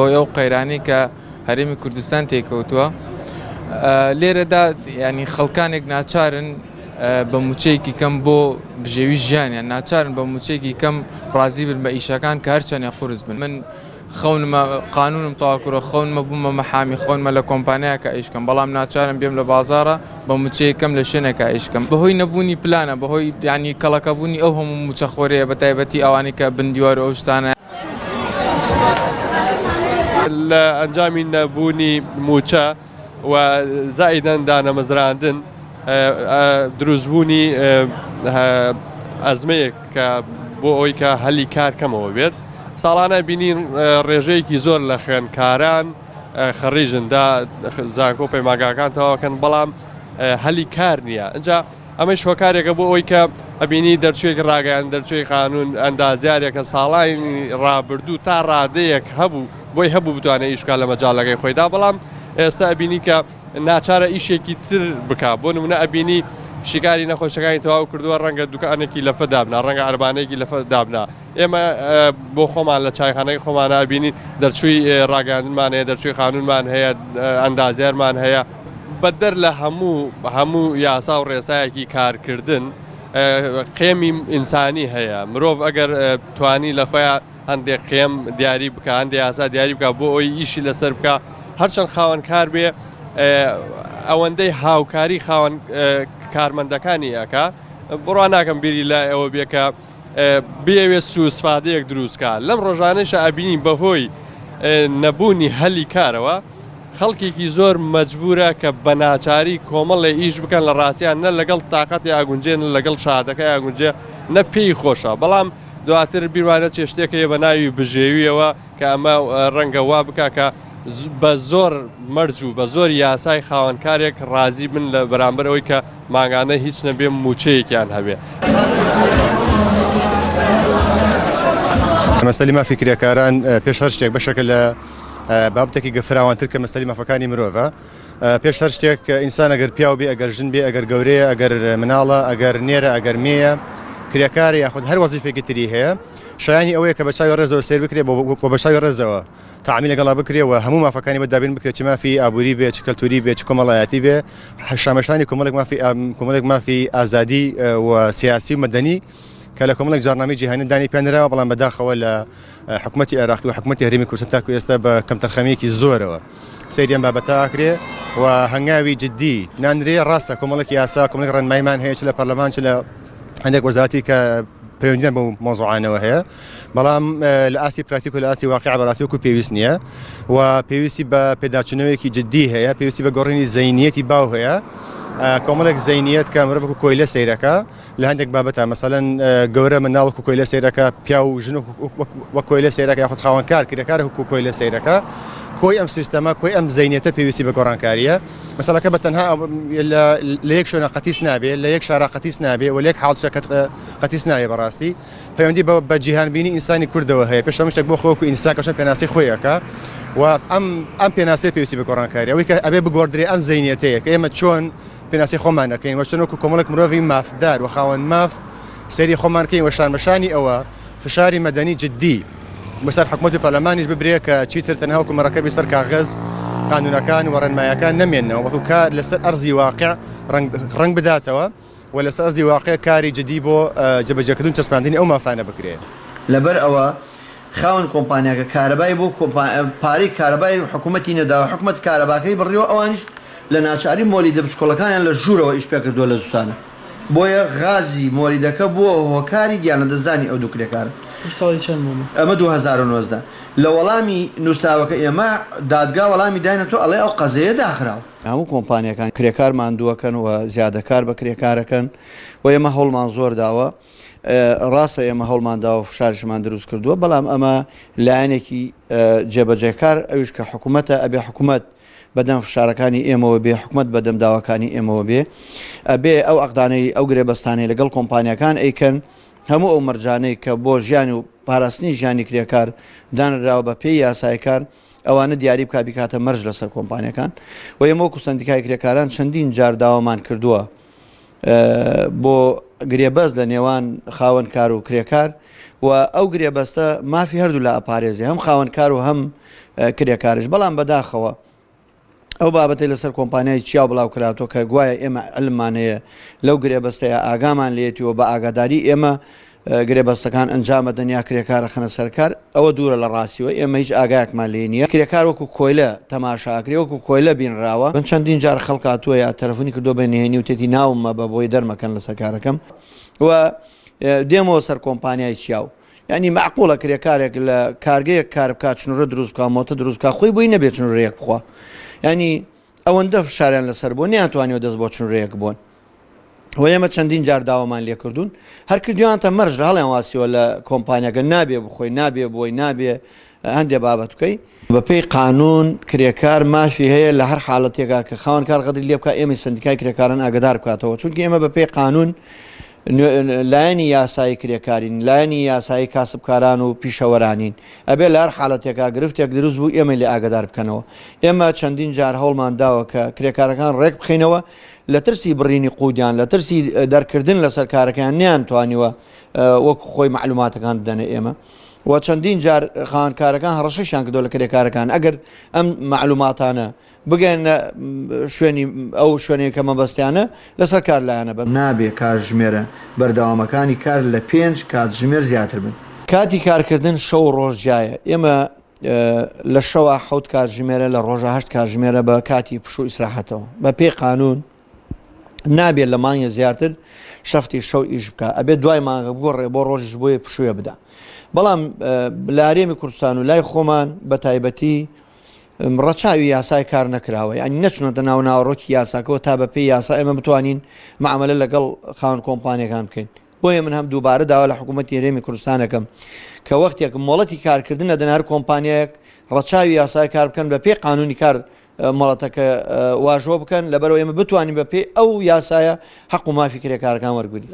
بەهۆی ئەو قەیرانەی کە هەرێمی کوردستان تێکەوتووە لێرەدا ینی خەڵکانێک ناچارن بە موچەیەکی کەم بۆ بژێوی ژیانیان ناچارن بە موچەیەکی کەم ڕازی بن بە ئیشەکان کە هەرچەنێ قورس بن من خەونمە قانونم تەواو کردوە خەونمە بوومە مەحامی خەونمە لە کۆمپانیاکە ئیش کەم بەڵام ناچارم بێم لە بازاڕە بە موچەیەک کەم لە شوێنێکا ئیش کەم بەهۆی نەبوونی پلانە بەهۆی یانی کەڵەکەبوونی ئەو هەموو موچەخۆرەیە بە تایبەتی ئەوانەی کە بن دیوار و ئەو شتانە. لە ئەنجامی نەبوونی موچە و زائیدەن دانەمەزراندن دروستبوونی ئەزمەیەک کە بۆ ئەوەی کە هەلی کار کەمەوە بێت ساڵانە بینین ڕێژەیەکی زۆر لە خوێندکاران خەڕیژن دا زانکۆ پەیماگاکان تەواوکەن بەڵام هەلی کار نییە ئەجا ئەمەیش هۆکارێکە بۆ ئەوەی کە ئەبینی دەرچووێکی ڕاگەیاندن، دەرچووی قانوون، ئەندازیارێکە ساڵانی ڕابردوو تا ڕادەیەک هەبوو بۆی هەبوو بتوانێت ئیش بکات لە مەجالەکەی خۆیدا، بەڵام ئێستا ئەبینی کە ناچارە ئیشێکی تر بکات، بۆ نموونە ئەبینی شیکاری نەخۆشەکانی تەواو کردووە ڕەنگە دوکانێکی لەفە دابنا، ڕەنگە عەرەبانەیەکی لەفە دابنا، ئێمە بۆ خۆمان لە چایخانەکەی خۆمانا ئەبینین دەرچووی ڕاگەیاندنمان هەیە، دەرچووی قانوونمان هەیە، ئەندازیارمان هەیە. بەدەر لە هەموو هەموو یاسا و ڕێسایەکی کارکردن قێمی ئینسانی هەیە مرۆڤ ئەگەر توانی لە خۆیان هەندێک قێم دیاری بکە هەندێک یاسا دیاری بکە بۆ ئەوی ئیشی لەسەر بکە هەرچەند خاوەن کار بێ ئەوەندەی هاوکاری خاوەن کارمەندەکانی ئەکا بڕوا ناکەم بیری لای ئەوە بێ کە بیەوێت سوئیسفادەیەک دروست کا لەم ڕۆژانەیشا ئەبینین بەهۆی نەبوونی هەلی کارەوە خەڵکێکی زۆر مەجبورە کە بە ناچاری کۆمەڵێ ئیش بکەن لە ڕاستیان نە لەگەڵ تاقەتی ئاگونجێ نە لەگەڵ شادەکەی ئاگونجێ نە پێی خۆشە بەڵام دواتر بیرمان نەچێ شتێک هەیە بە ناوی بژێویەوە کە ئەمە ڕەنگە وا بکا کە بە زۆر مەرج و بە زۆر یاسای خاوەنکارێک ڕازی بن لە بەرامبەر ئەوەی کە مانگانە هیچ نەبێ مووچەیەکیان هەبێ. مەسەلی مافی کرێکاران پێش هەر شتێک بەشێکە لە بابەتێکی گەفراوانتر کە مەسەلی مافەکانی مرۆڤە. پێش هەر شتێک ئینسان ئەگەر پیاو بێ ئەگەر ژن بێ ئەگەر گەورەیە ئەگەر مناڵە ئەگەر نێرە ئەگەر مێیە کرێکارە یاخود هەر وەزیفێکی تری هەیە شایانی ئەوەیە کە بە چاوی ڕێزەوە سەیر بکرێ بۆ بە چاوی ڕێزەوە تەعامی لەگەڵا بکرێ و هەموو مافەکانی بە دابین بکرێت چ مافی ئابووری بێ چ کەلتوری بێ چ کۆمەڵایەتی بێ شامەشانی کۆمەڵێک مافی کۆمەڵێک مافی ئازادی و سیاسی و مەدەنی کە لە کۆمەڵێک جارنامەی جیهانی دانی پێنراوە بەڵام بەداخەوە لە حکومەتی عێراقی و حکومەتی هەرێمی کوردستان تاکو ئێستا بە کەمتەرخەمییەکی زۆرەوە سەیری ئەم بابەتە ئەکرێ و هەنگاوی جدی نانرێ ڕاستە کۆمەڵێک یاسا کۆمەڵێک ڕێنماییمان هەیە چ لە پەرلەمان چ لە هەندێک وەزارەتی کە پەیوەندیان بەو مەوزوعانەوە هەیە بەڵام لە ئاستی پراکتیک و لە ئاستی واقع بەڕاستی وەکو پێویست نییە و پێویستی بە پێداچوونەوەیەکی جدی هەیە پێویستی بە گۆڕینی زەینیەتی باو هەیە کۆمەڵێک زەینیەت کە مرۆڤ وەکو کۆیلە سەیرەکە لە هەندێک بابەتە مەسەلەن گەورە منداڵ وەکو کۆیلە سەیرەکە پیاو و ژن وەک کۆیلە سەیرەکە یاخود خاوەنکار کرێکار وەکو کۆیلە سەیرەکە کۆی ئەم سیستەمە کۆی ئەم زەینیەتە پێویستی بە گۆڕانکاریە مەسەلەکە بە تەنها لە یەک شوێنە قەتیس نابێ لە یەک شارا قەتیس نابێ و لە یەک حاڵچە قەتیس نابێ بەڕاستی پەیوەندی بە جیهانبینی ئینسانی کوردەوە هەیە پێش هەموو شتێک بۆ خۆی وەکو ئینسان کە چۆن پێناسەی خۆی ئەکا و ئەم ئەم پێناسەیە پێویستی بە گۆڕانکاری ئەوەی کە ئەبێ بگۆڕدرێ ئەم زەینیەتەیە کە ئێمە چۆن پێناسەی خۆمان ئەکەین و چۆن وەکو کۆمەڵێک مرۆڤی مافدار و خاوەن ماف سەیری خۆمان کەین و شانبەشانی ئەوە فشاری مەدەنی جدی بەسەر حکومەت و پەرلەمانیش ببرێ کە چیتر تەنها وەکو مەرەکەبی سەر کاغەز قانونەکان و ڕێنمایەکان نەمێننەوە بەڵکو کار لەسەر ئەرزی واقع ڕەنگ بداتەوە و لەسەر ئەرزی واقع کاری جدی بۆ جێبەجێکردن و چەسپاندنی ئەو مافانە بکرێ. لەبەر ئەوە خاوەن کۆمپانیاکە کارەبای بۆ پارەی کارەبای حکومەتی نەداوە، حکومەت کارەباکەی بڕیوە، ئەوانیش لە ناچاری مۆلیدە بچکۆڵەکانیان لە ژوورەوە ئیش پێکردووە لە زستانە، بۆیە غازی مۆلیدەکە بووە هۆکاری گیانلەدەستدانی ئەو دوو کرێکارە. هی ساڵی چەند بوو ئەمە؟ ئەمە 2019. لە وەڵامی نووسراوەکە ئێمە دادگا وەڵامی داینەتەوە ئەڵێ ئەو قەزیەیە داخراوە. هەموو کۆمپانیاکان کرێکار ماندووەکەن و زیادەکار بە کرێکارەکەن و ئێمە هەوڵمان زۆر داوە. ڕاستە ئێمە هەوڵمان داوە فشارشمان دروست کردووە، بەڵام ئەمە لایەنێکی جێبەجێکار ئەویش کە حکومەتە، ئەبێ حکومەت بەدەم فشارەکانی ئێمەوە بێ، حکومەت بەدەم داواکانی ئێمەوە بێ، ئەبێ ئەو عەقدانەی ئەو گرێبەستانەی لەگەڵ کۆمپانیاکان ئەیکەن، هەموو ئەو مەرجانەی کە بۆ ژیان و پاراستنی ژیانی کرێکار دانراوە بە پێی یاسای کار، ئەوانە دیاری بکا بیکاتە مەرج لەسەر کۆمپانیاکان و ئێمە وەکو سەندیکای کرێکاران چەندین جار داوامان کردووە بۆ گرێبەست لە نێوان خاوەن کار و کرێکار و ئەو گرێبەستە مافی هەردوو لا ئەپارێزێ هەم خاوەن کار و هەم. کرێکاریش بەڵام بەداخەوە ئەو بابەتەی لەسەر کۆمپانیای چیا بڵاو کراتەوە کە گوایە ئێمە علممان هەیە لەو گرێبەستەیە ئاگامان لێیەتی و بە ئاگاداری ئێمە گرێبەستەکان ئەنجام ئەدەن یا کرێکار ئەخەنە سەر کار ئەوە دوورە لە ڕاستیەوە ئێمە هیچ ئاگایەکمان لێی نییە کرێکار وەکو کۆیلە تەماشا ئەکرێ وەکو کۆیلە بینراوە من چەندین جار خەڵک هاتووە یا تەلەفۆنی کردووە بە نهێنی وتێتی ناوم مەبە بۆی دەرمەکەن لەسەر کارەکەم و دێمەوە سەر کۆمپانیای چیاو یانی مەعقوڵە کرێکارێک لە کارگەیەک کار بکات چنورە دروست بکا مۆتە دروست بکا خۆی بۆی نەبێت چنورەیەک بخوا یانی ئەوەندە فشاریان لەسەر بووە نەیانتوانیوە دەست بۆ چنورەیەک بۆن و ئێمە چەندین جار داوامان لێکردوون هەر کردویانتە مەرج لە هەڵیان واسیوە لە کۆمپانیاکە نابێ بخۆی نابێ بۆی نابێ هەندێ بابەت بکەی. بەپێی قانوون کرێکار مافی هەیە لە هەر حاڵەتێکا کە خاوەن کار غەدری لێ بکا ئێمەی سەندیکای کرێکاران ئاگەدار بکاتەوە چونکە ئێمە بەپێی قانوون لایەنی یاسایی کرێکارین لایەنی یاسایی کاسبکاران و پیشەوەرانین ئەبێ لە هەر حاڵەتێکا گرفتێک دروست بوو ئێمەی لێ ئاگەدار بکەنەوە ئێمە چەندین جار هەوڵمان داوە کە کرێکارەکان ڕێک بخەینەوە لە ترسی بڕینی قودیان لە ترسی دەرکردن لەسەر کارەکەیان نەیانتوانیوە وەکو خۆی مەعلوماتەکان بدەنە ئێمە. و چەندین جار خاوەنکارەکان هەڕەشەشیان کردووە لە کرێکارەکان ئەگەر ئەم مەعلوماتانە بگەیەننە شوێنی ئەو شوێنەی کە مەبەستیانە لەسەر کار لایانە بن. نابێ کاتژمێرە بەردەوامەکانی کار لە پێنج کاتژمێر زیاتر بن. کاتی کارکردن شەو و ڕۆژ جیایە، ئێمە لە شەوا حەوت کاتژمێرە لە ڕۆژا هەشت کاتژمێرە بە کاتی پشوو ئیسراحەتەوە بە پێی قانوون نابێت لە مانگێ زیاتر شەفتی شەو ئیش بکە ئەبێت دوای مانگە بگۆڕێ بۆ ڕۆژیش بۆیە پشوویە بدا بەڵام لارێمی کوردستان و لای خۆمان بە تایبەتی ڕەچاوی یاسای کار نەکراوە یعنی نەچونەتە ناو ناوەڕۆکی یاساکەەوە تا بە پێی یاسا ئێمە بتوانین معاملە لەگەڵ خاوەن کۆمپانیەکان بکەین بۆیە من هەم دووبارە داوا لە حکوومەتی هەرێمی کوردستان ئەکەم کە وەختێک مۆڵەتی کارکردن ئەدەن هەر کۆمپانیایەک ڕەچاوی یاسای کار بکەن بە پێی قانونی کار مۆڵەتەکە واژۆ بکەن لەبەرئەوەی ئێمە بتوانین بە پێی ئەو یاسایە حەق و مافی کرێکارەکان وەربگرین.